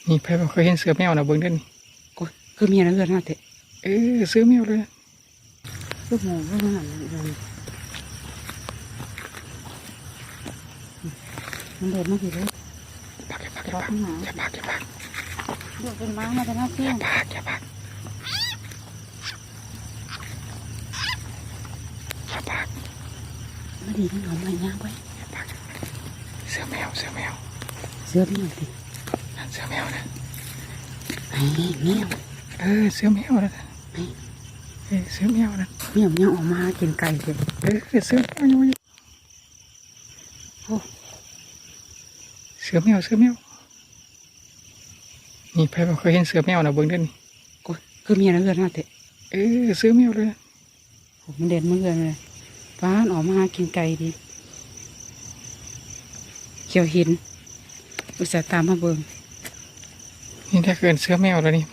ນີ້ ໃຜບໍ່ເຄີຍເຫັນເສືອແມວນະ ເບິ່ງເດີນີ້. ໂອ້ຍ ຄືມີໃນເຮືອນເຮົາແທ້. ເອີ ເສືອແມວເລີຍ. ຄືໝູເຮົານັ້ນເດີ. ມັນເດີນມາພີ້ເລີຍ. ຢ່າປາກ ຢ່າປາກ ຢ່າປາກ ຢ່າປາກ ຢ່າປາກ. ເດີນມາ ມາແຕ່ໜ້າເຊື່ອງ. ຢ່າປາກ ຢ່າປາກ. ຢ່າປາກ. ມາດີ ເອົາໄມ້ຍ່າງໄປ. ຢ່າປາກ. ເສືອແມວ ເສືອແມວ ເສືອແມວຕິ. ນັ້ນເສືອແມວນະ. ໄອ້ແມວ. ເອີ ເສືອແມວນະ. ໄອ້ ເອີ ເສືອແມວນະ. ແມວຍັງອອກມາຫາກິນໄກ່ເດ້. ເອີ ເສືອແມວຢູ່. ໂອ້ ເສືອແມວ ເສືອແມວ. ນີ້ ໃຜບໍ່ເຄີຍເຫັນເສືອແມວນະ ເບິ່ງເດີນີ້. ໂອ້ຍ ຄືມີໃນເຮືອນເຮົາແທ້. ເອີ ເສືອແມວເລີຍ. ໂອ້ ມັນແລ່ນມາເຮືອນເລີຍ. ປາດ ອອກມາຫາກິນໄກ່ຕິ. ຂ້ອຍເຫັນ ອຸດສ່າຕາມມາເບິ່ງ. ນີ້ແຫຼະ ເອີ້ນເສືອແມວແລ້ວນີ້.